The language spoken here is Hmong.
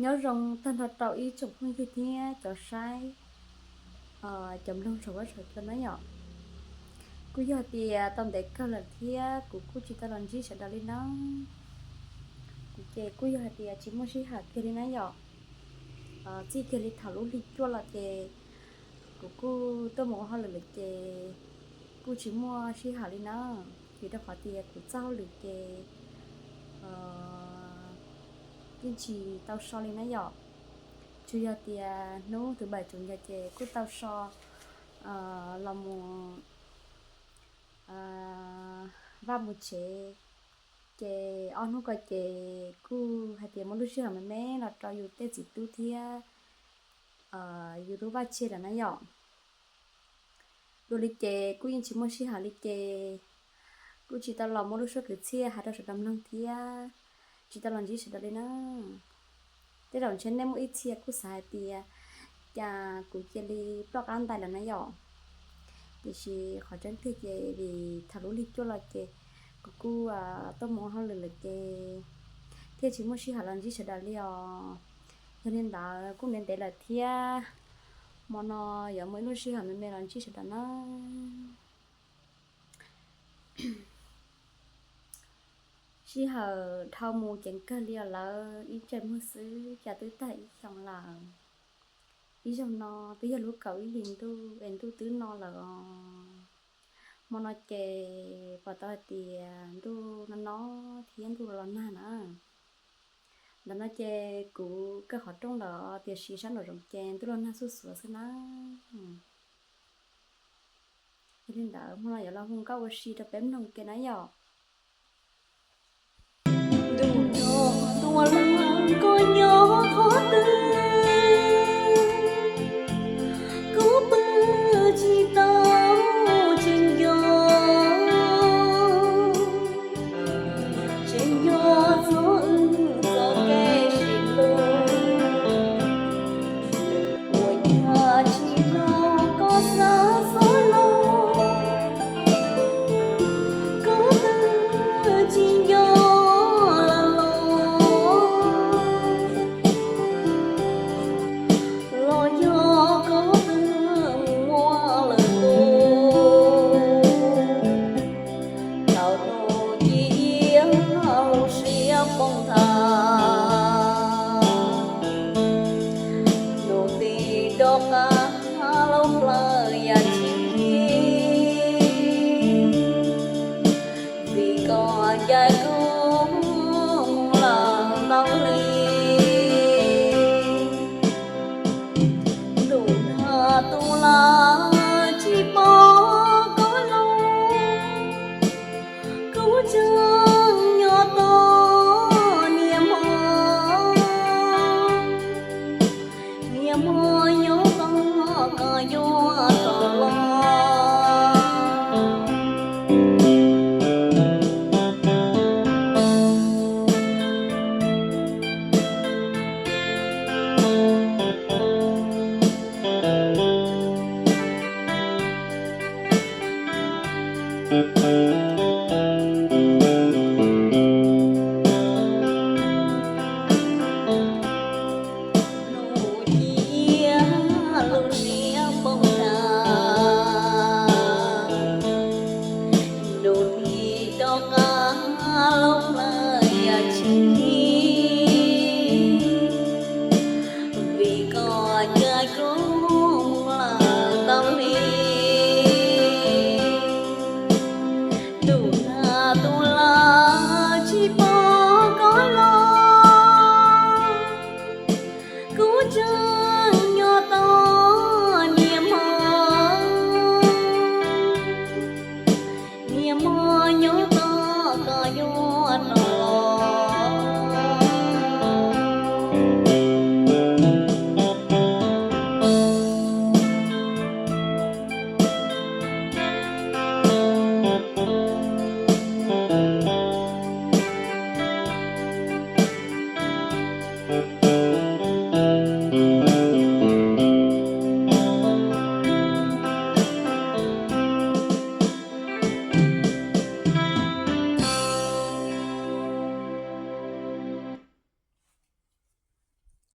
Nyob zoo tag nrho rau ib tsoom phooj ywg thiab cov saib, cov mloog saum huab saum cua na yom. Kuj yog tias tau ntev kawg lawm thiab kuv kuj tsis tau los ntsib sawv daws li na. Kuv ces kuj yog hais tias tsis muaj sij hawm kiag li na yom. Txij kiag li thaum lub hli cuaj los ces kuv kuj tuaj mus ua hauj lwm lawm ces kuj tsis muaj sij hawm li na. Vim rau qhov tias kuv txoj hauj lwm ces yeej tsis tau so li na yom. Tsuas yog tias hnub thứ bảy chủ nhật ces kuj tau so los mus vaj mus tsev. Ces ob hnub ko ces kuj hais tias muaj lub sij hawm me me los rau yus tej txiv tub thiab yus lub vaj tse lawm na yom. Dua li ces kuj yeej tsis muaj sij hawm li ces kuj tsis tau los muaj lub suab kwv txhiaj hais rau sawv daws mloog thiab tsis tau los ntsib sawv daws li na. Tej zaum ntshe nej muaj ib txhia kuj xav hais tias cas kuv cia li ploj qab ntais lawm na yom. Tiam sis qhov tseeb tiag ces vim thaum lub hli cuaj los ces kuv kuj tuaj mus ua hauj lwm lawm ces thiaj tsis muaj sij hawm los ntsib sawv daws li os. Yog li ntawd kuj ntev ntev lawm thiab, hmo no yuav muaj ib lub sij hawm me me los ntsib sawv daws na. Sij hawm dhau mus ceev kawg li os lawv, ib ntsais muag xwb cas twb tag ib xyoos lawm. Ib zaug no twb yog lub kaum ib hlis ntuj es ntuj twb no lawm os. Hmo no ces pom tau hais tias ntuj no no thiab ntuj los nag na. Ntawm no ces kuv kaw qhov rooj lawm tiam sis sab nraum zoov ces ntuj los nag xuj xuav xwb na. Yog li ntawd hmo no yuav los hu nkauj ua si rau peb mloog ke na yom. Ntuj no tuaj lawm koj nyob qhov twg, kuv pw tsis tau tsis nco, tsis nco txog wb txoj kev sib hlub. Ua cas tsis hnov koj xav xob los, koj twb tsis nco lawm los, los yog koj twb mus muaj lwm tus. Thaum no cia hauv siab poob nthav,